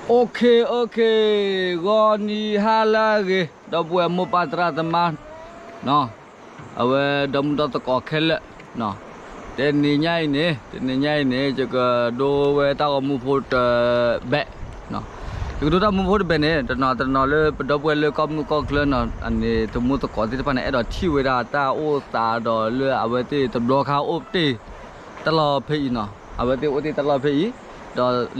Okay okay, ဂီၤနံၤဟါလၢအဂ့ၤ ဒီပုၢ်ဝဲၢ်မိၢ်ပၢ်သရၣ်သမါ အဝဲဒီမုၢ်ဒီသကိးခဲလၢာ်, တနံၤညါအံၤန့ၣ် တနံၤညါအံၤန့ၣ် ယကဒိဝဲတၢ်ဂီၤမူဖိတဘဲ, ယကဒိတၢ်ဂီၤမူဖိတဘဲန့ၣ် တနီၤတနီၤလၢပဒီပုၢ်ဝဲၢ်လၢကီၢ်မုၢ်ကီၢ်ချၢနီၤ အန့ၣ် သမူသကိးသ့ၣ်တဖၣ်န့ၣ် အဲၣ်ဒိးထံၣ်ဝဲဒၣ်တၢ်အိၣ်သးဒီးလၢအဝဲသ့ၣ်တဘျီခါအိၣ်တ့ၢ် တၢ်လီၢ်ဖဲအံၤနီၤ, အဝဲသ့ၣ်အိၣ်တ့ၢ်တၢ်လီၢ်ဖဲအံၤ, ဒီး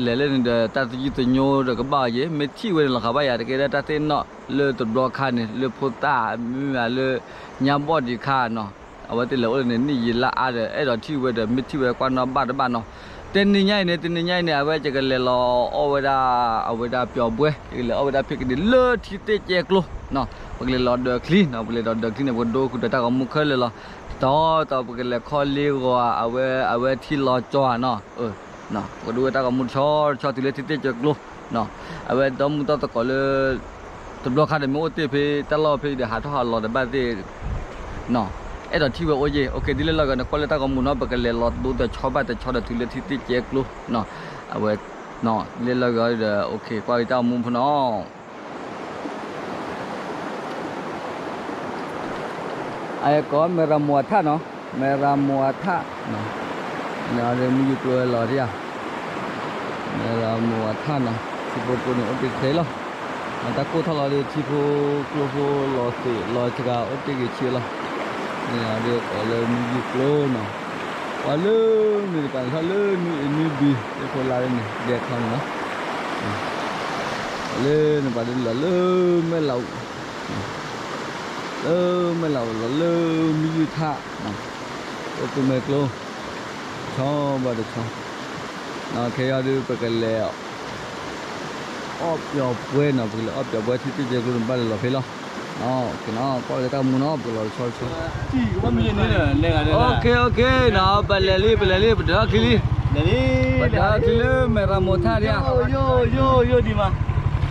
လဲၤလၢန့ၣ်ဒီး တၢ်သယုၢ်သညိဒီးကဘၣ်အီၤယ့ၣ် မ့ၢ်ထံၣ်ဝဲန့ၣ်လီၤ ဃးဘၣ်ယၤတကဲဒၣ်တၢ်သ့ၣ်နီၣ်လၢတဘျီခါန့ၣ် လၢဖိသၣ်မ့ၢ်လၢညါဘီၣ်ဒံးခါနီၤ, အဝဲသ့ၣ်လဲၤအိၣ်လၢန့ၣ် နံၣ်ယံာ်လါအါဒီး အဲၣ်ဒိးထံၣ်ဝဲဒီး မ့ၢ်ထံၣ်ဝဲကွၢ်နီၣ်ဘၣ်တဘၣ်နီၤ, တနံၤညါအံၤန့ၣ် တနံၤညါအံၤန့ၣ် အဝဲယကလဲၤလီၤအီၣ်ဝဲဒၣ် အဝဲဒၣ်ပျီၤဘှဲ ယကလဲၤအီၣ်ဝဲဒၣ်ဖံးကဒံးလၢထံသ့ၣ်ကဲကျိနီၤ, ပကလဲၤလီၤဒၢးချံနီၤ, ပကလဲၤလီၤဒၢးချံန့ၣ် ပကဒိဃုာ်ဒီးတၢ်ဂီၤမူခဲလၢာ်လီၤ, တတီၤတီၤပကလဲၤခီလ့ဂီၤ အဝဲ အဝဲထံလီၤကၠီနီၤ, အဝဲဒိဝဲတၢ်ဂီၤမူတဆီတဆီ တုၤလၢထံသ့ၣ်ကဲကျိနီၤ, အဝဲဒီမုၢ်ဒီသကိးလၢ တဘျီခါဒီးမ့ၢ်အိၣ်တ့ၢ်ဖဲတၢ်လီၢ်ဖဲအံၤဒီး ဟးထီၣ်ဟးလီၤဒီးဘၣ်သ့ၣ် အဲၣ်ဒိးထံၣ်ဝဲအိၣ်ယ့ၣ်, okay ဒ်လဲၣ်လီၤဂီၤန့ၣ် ကွၢ်လၢတၢ်ဂီၤမူနီၤ ပကလဲၤလီၤဒိတဆီဘၣ်တဆီဒီးတုၤလၢထံသ့ၣ်ကဲကျိနီၤ, အဝဲ ဒ်လဲၣ်လီၤဂီၤဒီး okay ကွၢ်က့ၤတၢ်ဂီၤမူဖိနီၤ အကီးမဲၢ်ရမိၢ်အထၣ်နီၤ, မဲၢ်ရမိၢ်အထၣ်, န့ၣ်မုၢ်ယူၢ်ကျိလီၤဒၣ်ဧါ, မဲၢ်ရမိၢ်အထၣ်နီၤ, ထံဖိကျိန့ၣ်အိၣ်တ့ၢ်ထဲလီၤ, တၢ်ကိၢ်ထီၣ်လီၤဒီး ထံဖိကျိဖိလီၤသ့ၣ်လီၤစှၤအိၣ်တ့ၢ်ဂ့ၤဆံးလီၤ, န့ၣ်ဒီးကိးလၢမုၢ်ယူၢ်ကျိနီၤ, ပှၤလၢမုၢ်တပၤန့ၣ်ထီၣ်လၢနွံအံၤနွံဘံၤ သ့ၣ်ဖိလါန့ၣ် ဒဲးခီန့ၣ်လီၤ လၢနပၤဒ်လီၤလၢမဲၢ်လးအူ, လၢမဲၢ်လးအူလီၤလၢမုၢ်ယူၢ်ထၣ်, အိၣ်သူမဲာ်ကျိ, ဆီဘၣ်တဆီ, ခဲအံၤဒုးပကလဲၤ အီၣ်ပျီၤပွဲနီၤ, ပကလဲၤအီၣ်ပျီၤပွဲထံသ့ၣ်ကဲကျိန့ၣ် ဘၣ်လဲၤလီၤဖဲလီၤ, ကွၢ်လၢတၢ်ဂီၤမူနီၤ ပကလီၤတဆီတဆီ, okay okay နီၤ ပလဲၤလံ ပလဲၤလံ ပဒၢးထီၣ်ချံလံ, ပဒၢးထီၣ်ချံလၢမဲၢ်ရမိၢ်ထၣ်ဒၣ်ဧါ,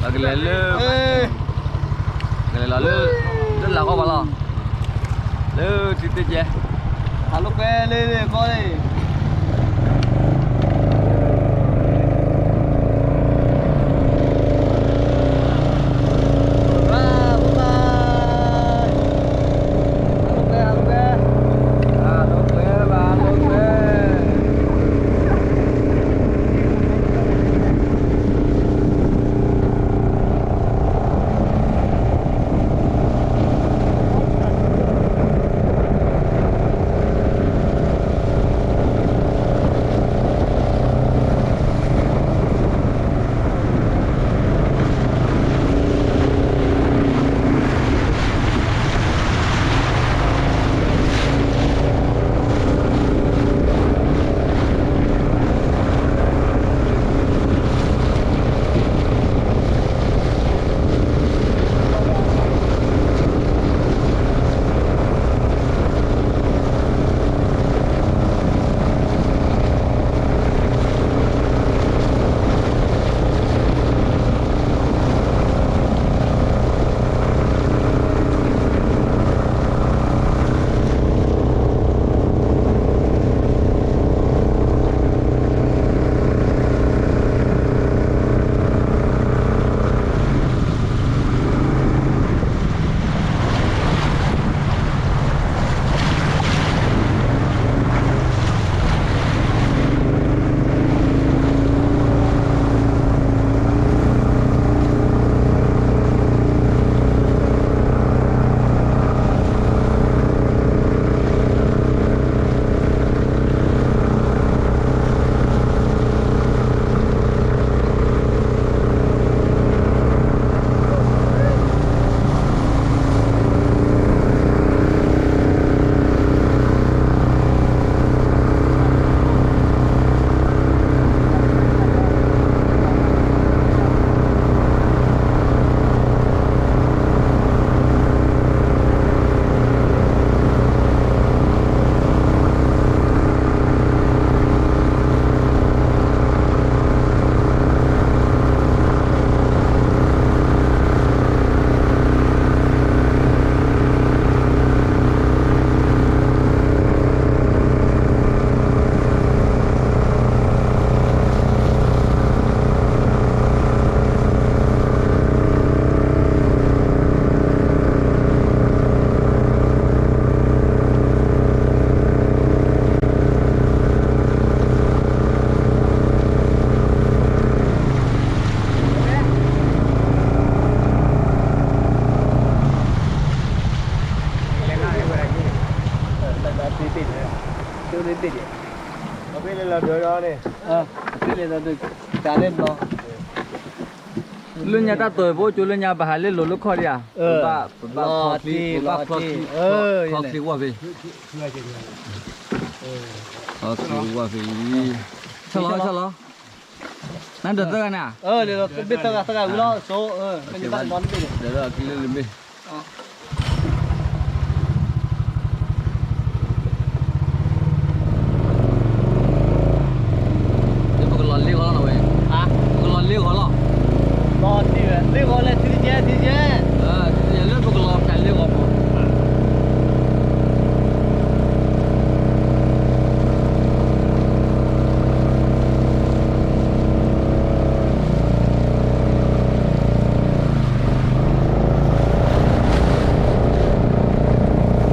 ပကလဲၤလၢ ကလဲၤလီၤလၢ လၢလၢ်ကီၢ်ဘၣ်လီၤ, လၢထံသ့ၣ်ကဲ, ဟးလိာ်ကွဲလၢကီၢ်န့ၣ် လၢညါတၢ်တိၤဖိကၠိလၢညါ ပဟးလၢလိၤလၢခီၣ်ဒံးဧါ, ပဘၣ်ခီချံ, ပဘၣ်ခီချံ, ခီချံဝီၢ်ဖဲ, ခီချံဝီၢ်ဖဲ, ဆီလီၤ, ဆီလီၤ, နဒိးသၢဂၤန့ၣ်, ဘ့ၣ်သၢဂၤသၢဂၤဝံၤလီၤ, ဆိ, ဒိးလၢကလၢလၢမ့ၢ် ပကလီၤလ့ဂီၤလီၤဝဲ, ပကလီၤလ့ဂီၤလီၤ, လ့ဂီၤလၢထံကဲ, ထံကဲ, လၢပကလီၤဖးလ့ဂီၤမး. လၢတၢ်လ့ၣ် ဝံၤလၢဂၤလံ, ပကလဲၤထ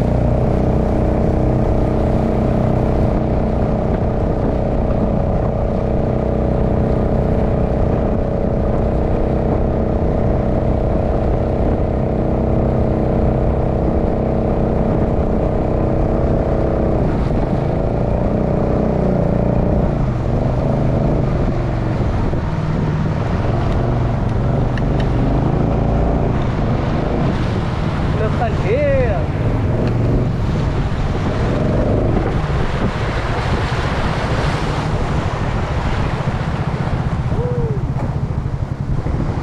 ီၣ်လီၤ, လ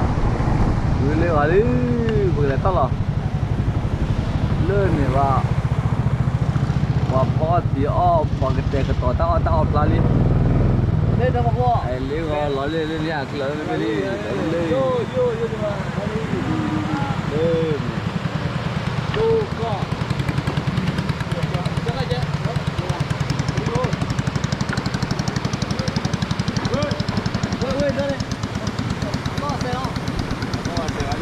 ၢန့ၣ်ဘၣ်, ပှၤဖီအီၣ်တံၤအီၣ်, ပှၤကတဲာ်ကတီၤတၢ်အီၣ်တၢ်အီဖျါလံ, လ့ဂီၤလီၤလံ, လၢန့ၣ်အကလီၤလၢလံ, လၢ ထံသ့ၣ်ကဲကျိ, ထံသ့ၣ်ကဲကျိနီၤ, ပှၤထံ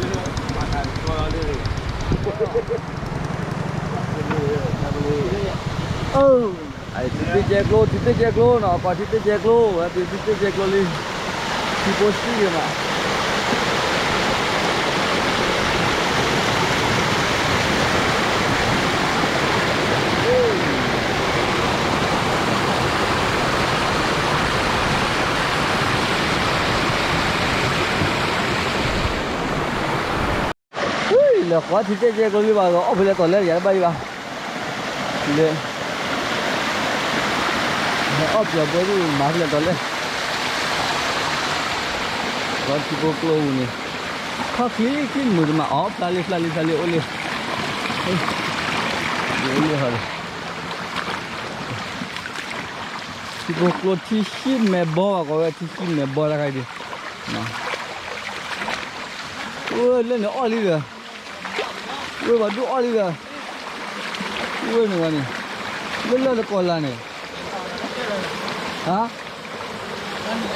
သ့ၣ်ကဲကျိ, ဝဲဒၣ်ထံသ့ၣ်ကဲကျိလံ, ထံဖိစံၣ်ဂ့ၤမး. လဲၤဃီထံသ့ၣ်ကဲကျိလံဘၣ်, အီၣ်ဖဲလဲၣ်တီၤလဲၣ် ယၤတဘၣ်ယံဘၣ်, လဲၤ, လဲၤအီၣ်ပျီၤဘၢဒုး မၤဖဲလဲၣ်တီၤလဲၣ်, လီၤထံဖိကျိပူၤန့ၣ်, ခီၣ်ချံချံမုာ်တမးအီၤ, ဖျါလံဖျါလံဖျါလံ အိၣ်လံ, အိၣ်လံဟီဒီး ထံဖိကျိထံဆံၣ်မဲာ်ဘီဘၣ်, ကိးဝဲထံဆံၣ်မဲာ်ဘီတခါအံၤဒုး, ဝဲလၢန့ၣ်အီၣ်လံဒီး, ဝဲဘၣ်ဒိၣ်အီၣ်လံဒီး, ဝဲန့ၣ်ဝဲန့ၣ်, လၢလၢတကီၢ်လာ်န့ၣ်, ဟါ,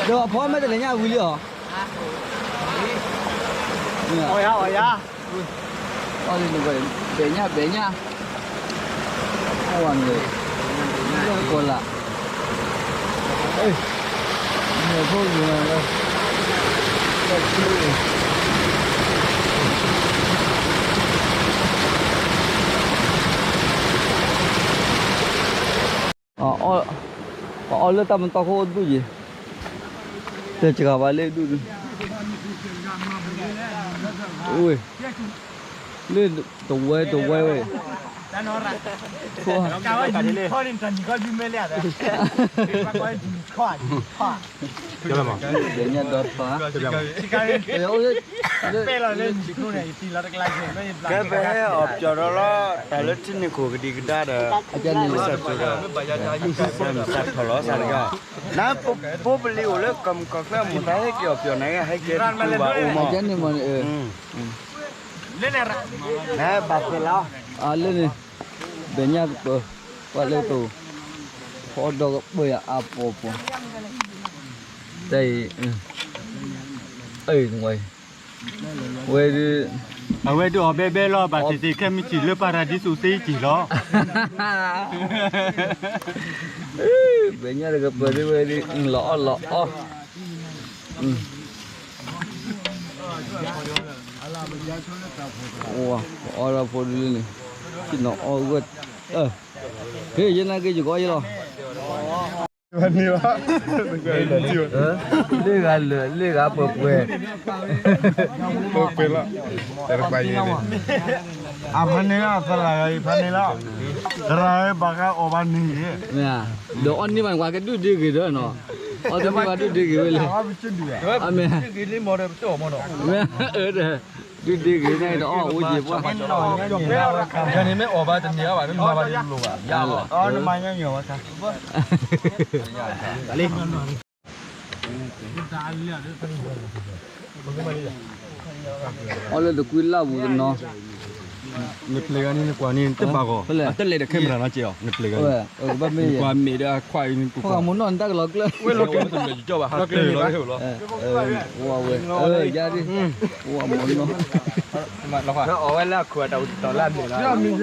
ဒီးအဖီမ့ၢ်တလဲၤညၣ်ဝံၤလံအီၤ, အီၣ်ယၤအီၣ်ယၤ အီၣ်လံန့ၣ်, ဘဲၣ်ညၣ်ဘဲၣ်ညၣ်, အီၣ်ဝဲန့ၣ်, လၢကီၢ်လၢ်, မ့ၢ်ဖိယူၤနၤလၢ, ပှၤအီၣ်လၢတၢ်မတီၢ်ခိၣ်အိၣ်ဒူၣ်ယံၤ, တဲစှၤဘၣ်လၢဒူၣ်ဒူၣ်, ဝ့ၢ်, လၢတဝဲတဝဲဝဲ, ဘဲၣ်ညၣ်ဒီးဖး, ကဲဖဲအီၣ်ပျီၤဒီးလီၤ တၢ်လၢထံန့ၣ်ခိၣ်ကဒံကဒါဒီး, ကစၢ်ထီၣ်လီၤစၢ်တဂၤ, နဖိပလံၤအိၣ်လၢကီၢ်မုၢ်ကီၢ်ချၢအမူးတၢ်ဟဲက့ၤအီၣ်ပျီၤန့ၣ် ဟဲက့ၤတတုၤဘၣ်အိၣ်မး, နဘၣ်ဖဲလီၤ, လၢန့ၣ်, ဘဲၣ်ညၣ်ကပၢၤ, ပှၤလၢကတိၤ, ဖီဒီကပၢၤယၤအါပီပီ, တၢ်အံၤ, အံၤ, ဝဲဒုး, အဝဲဒုးအီၣ်ဘဲဘဲလီၤ ဘၣ်သ့ၣ်သ့ၣ်ခဲမုၢ်ဆံးလၢပၤရၤဒံစူးသ့က့ၤလီၤ, ဘဲၣ်ညၣ်တကပၢၤဒ်ဝဲဒုး လီၤအီၣ်လီၤအီၣ်, အီၣ်ဒီးဖိဒုးလၢန့ၣ်, ဆ့ၣ်နီၤအီၣ်ဂၢၢ်, က့ၤယဲနာ်က့ၤယကအီၣ်ယဲလီၤ. န့ၣ်လီၤ, လ့ၣ်ဂၤလၢာ် လ့ၣ်ဂၤပှဲၤပှဲၤ, ပှဲၤလီၤ, တၢ်တပာ်ယဲၢ်န့ၣ်, အဖးန့ၢ်လီၤ သရၣ်ဂၤအံၤဖးန့ၢ်လီၤ, သရၣ်ဂၤဘၣ်ဃးအီၣ်ဘၣ်န့ၣ်, ဒီးအီၣ်န့ၢ်ဘၣ်န့ၣ် ပှၤကဒုၣ်ဒ့ဂ့ၤဒီးနီၤ, အီၣ်တန့ၢ်ဘၣ်ဒုၣ်ဒ့ဂ့ၤဝဲလဲၣ်, အမ့ၢ် မ့ၢ်အၢ ဒုၣ်ဒ့ဂ့ၤန့ၣ်ဒီးအီၣ်အိၣ်ယံၤပှၢ်, ယၤန့ၣ်မ့ၢ်အီၣ်ဘၣ်တန့ၢ်ဘၣ် မၤဘၣ်တလိၤဘၣ်, ယၤလီၤ, အီၣ်လၢတကွံလၢ်ပူၤတနီၤ, နပျဲၤဂၤန့ၣ် နကွၢ်န့ၣ် တဘၣ်ဂီၤ, တလဲၤဒီးခဲမရၤနီၤက့ၤအီၤ နပျဲၤဂၤန့ၣ်, မိၢ်နီၢ်နတၢ်ကလီၤကျၢၢ်, ဖိဂၤမိၢ်နီၢ်နတၢ်ကလီၤကျၢၢ်, ဝဲလီၤက့ၤတမ့ၢ်ကၠီဘၣ်, ဝဲ ယၤဒ်, ဝဲမိၢ်နီၢ်, အဝဲလၢအခိၣ်အတၢ်အိၣ်တတီၤလၢအမဲာ်လီၤ,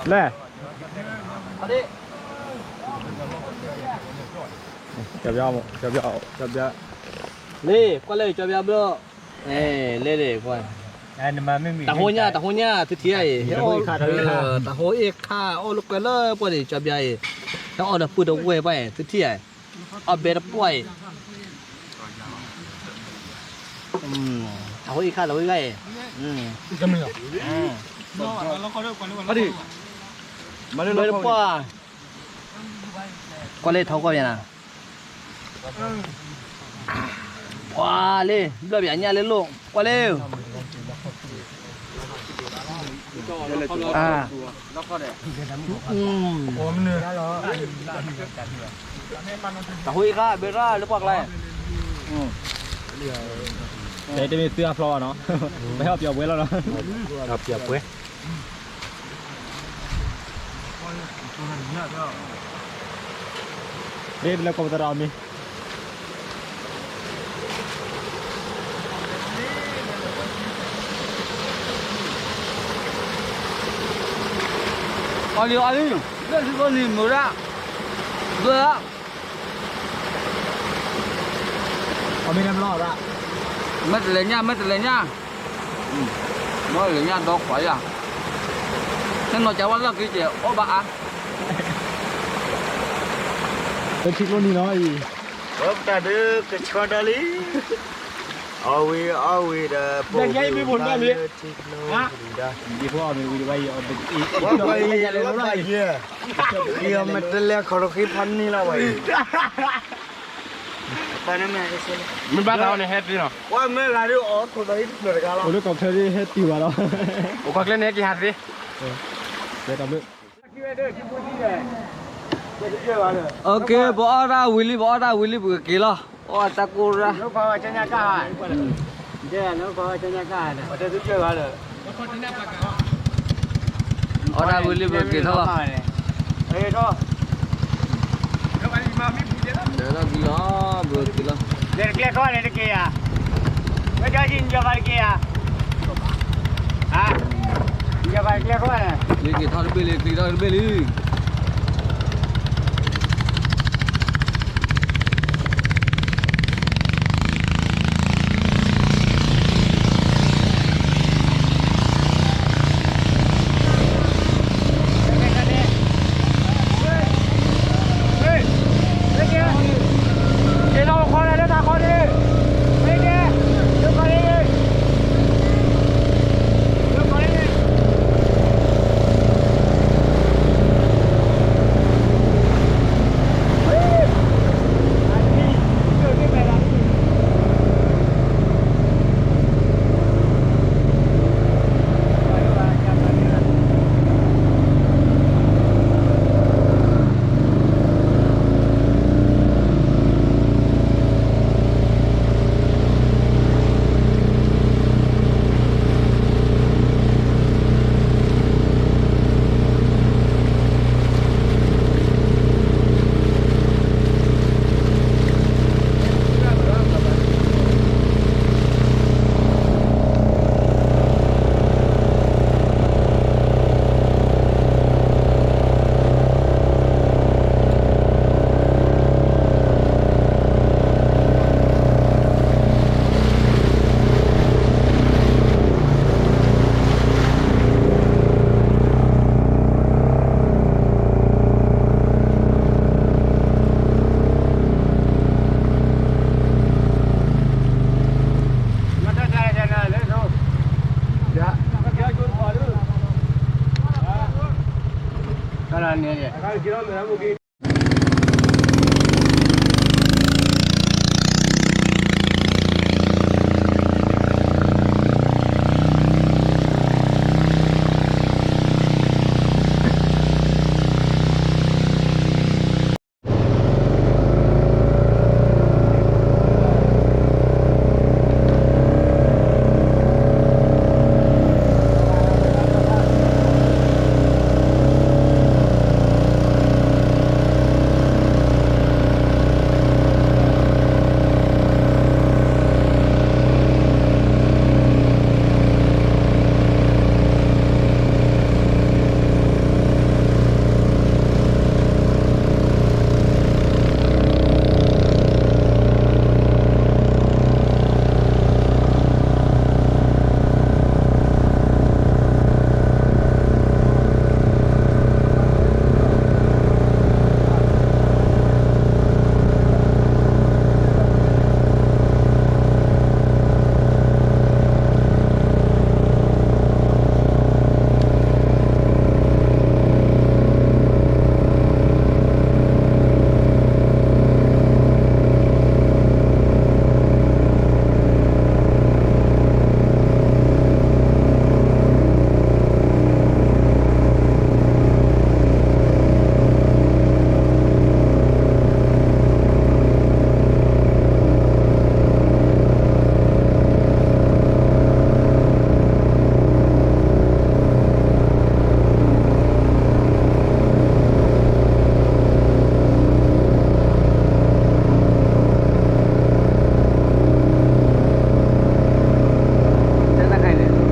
လဲၣ်, ကၠီဘျါ, ကၠီဘျါ, ကၠီဘျါ, လ့ၣ် ကွၢ်လၢကၠီဘျါဘျီ, လဲၣ်လဲၣ်, တၢ်ဟိညၣ် တၢ်ဟိညၣ် သုထံၣ်အံၤ, တၢ်ဟိအ့ၣ်ခါ အိၣ်လၢကွဲလၢပှၢ်န့ၣ် ကၠီဘျါအံၤ, တၢ်အီၣ်ဒီးပုၢ်တဝဲၢ်ပှၢ်အံၤ သုထံၣ်အံၤ, အီၣ်ဘဲတပှၢ်အံၤ, တၢ်ဟိအ့ၣ်ခါ တၢ်ဟိအ့ၣ်ခါအံၤ, ဘဲတပှၢ်, ကွၢ်လၢထီၣ်ကွၢ်ယၤနၤ ပှၤလ့, ဘျီၣ်ပျၣ်ညၣ်လၢလိၣ် ကွၢ်လ့, တၢ်ဟိအံၤခါ ဘဲရၣ်လၢပှၢ်ကျါ, တမ့ၢ်သုအဖျီဘၣ်နီၤ, ပဟဲအီၣ်ပျီပှဲၤလီၤနီၤ, ပျီပှဲၤ မ့ၢ်ပလဲၤကိးပသရၣ်အီၤမ့ၢ်, အီၤလံအီၤလံ, လၢသုကိးနံၤမုၢ်ရၣ်, ဘၢ, အီၤမ့ၢ်တဘျီဘၣ်, မ့ၢ်တလဲၤညၣ် မ့ၢ်တလဲၤညၣ်, မ့ၢ်လဲၤညၣ်ဒီခွါယၤ, ဟဲနီၤကဝဲလီၢ်ခံကဲး အိၣ်ဘၣ်အါ, ပထံကျိနံၤလီၤအံၤ, ဝဲပတၢ်ဒုးကဆှီဒီးလံ, အီၣ်ဝံၤအီၣ်ဝံၤဒီး ပအိၣ်မ့ၢ်ဝံၤတဘၣ်အံၤ, မ့ၢ်တလဲၤခီၣ်ထီၣ်ဃံဖးန့ၢ်လီၤဝဲအံၤ, မ့ၢ်ဘၣ်သးဝဲန့ၣ်ဟဲသ့လီၤ, ပှၤမ့ၢ်ဂၤဒုးအီၣ်ခိၣ်သီဟံၣ်တဖျၢၣ်တဂၤလီၤ, အိၣ်လၢကီၢ်ချၢဒုးဟဲတုၤဘၣ်လီၤ, အိၣ်ကီၢ်ချၢန့ၣ်ဟဲက့ၤဟးသ့, ကဲတဘျုး, အကဲ ပအီၣ်တၢ်ဝံၤလံ ပအီၣ်တၢ်ဝံၤလံ ပကက့ၤလီၤ, အီၣ်တၢ်ကိၢ်ရၣ်, အီၣ်တၢ်ဝံၤလံ ပကက့ၤထီၣ်လီၤ, တၢ်လီၤ, ပကက့ၤလီၤ, ကျဲခီန့ၣ်တက့ၤဧါ, ဝဲဒီးယံၤယီၤဘၣ်တက့ၤဧါ, ယီၤဘၣ်ကျဲခီန့ၣ်, က့ၤထီၣ်တဘ့ၣ်လံ က့ၤထီၣ်တဘ့ၣ်လံ. တဲတၢ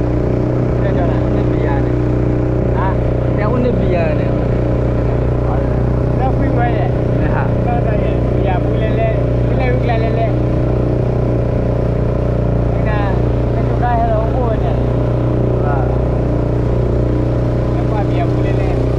်ခါအံၤန့ၣ်, တဲဒ်လဲၣ်, အိၣ်န့ၢ်ဘံယၤန့ၣ်, ဟါ, တဲအိၣ်န့ၢ်ဘံယၤန့ၣ်, တၢ်ဖှံဝဲန့ၣ်, တၢ်တၢ်ယဲၢ် ဘံယၤပူၤလဲၣ်လဲၣ်, ဖဲလဲၣ်ဝံကျါလဲၣ်လဲၣ်, မ့ၢ်နၤ, တၢ်ကၠိခါဟဲလီၤအိၣ်ဖှိၣ်ဝဲန့ၣ်, တၢ်ကွၢ်ဘံယၤပူၤလဲၣ်လဲၣ်.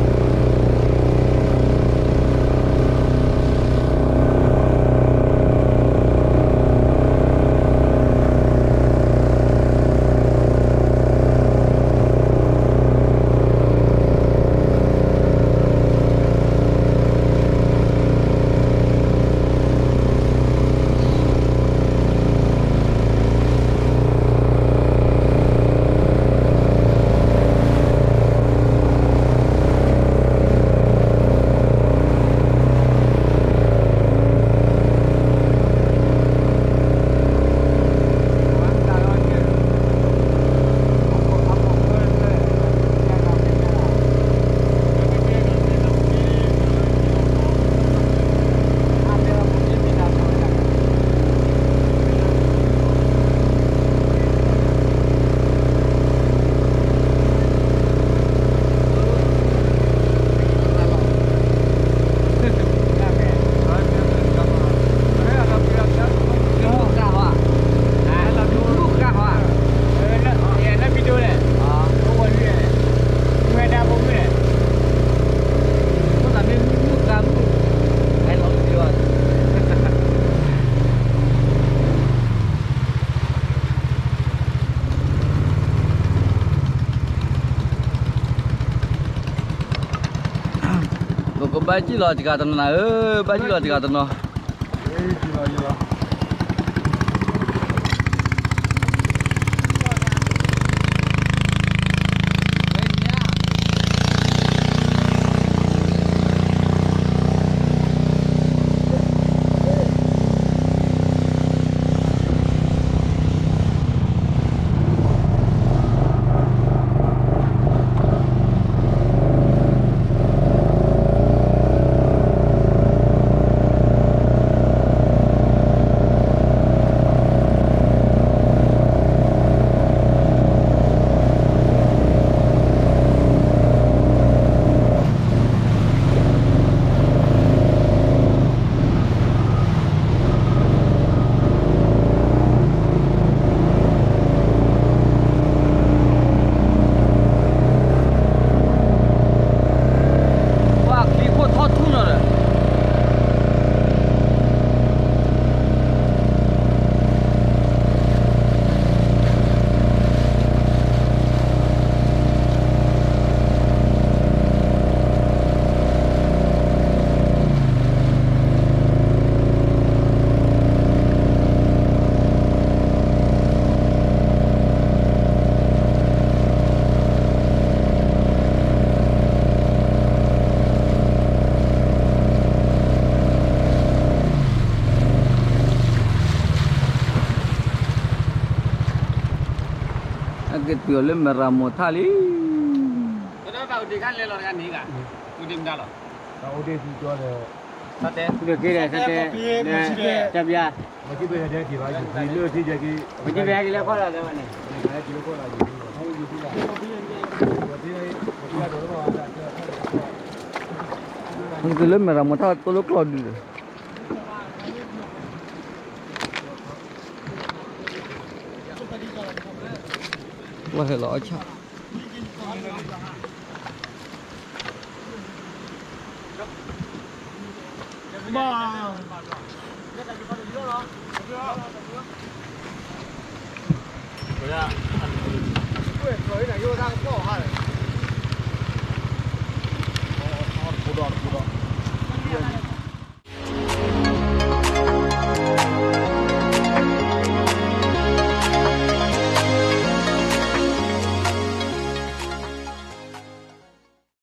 ပကဘၣ်စံၣ်လီၤတဂၤတနီၤနၤဧၢ, ဘၣ်စံၣ်လီၤတဂၤတနီၤ. က့ၤတုၤအီၤလၢမဲၢ်ရမိၤထၣ်လံ. တၢ်ဘၣ်အိၣ်ဒ့ၣ်ခါလဲၤလီၤတဂၤန့ၣ်ဂၤ, အိၣ်ဒ့ၣ်မတၤလီၤ. တၢ်အိၣ်ဒ့ၣ်ဒ်ကၠီဒီး တၢ်တဲ, တၢ်က့ၤဒီး တၢ်တဲ, တၢ်ပျါ, မ့ၢ်က့ၤဘဲက့ၤလၢခီၣ်လီၤလၢန့ၣ်, မ့ၢ်က့ၤလၢမဲၢ်ရမိၤထၣ်တိၢ်လၢကျီၢ်ဒုးဒီး ဝဲဟဲလီၤအီၣ်ဆၣ်. တပူၤဒီးတပူၤဒီး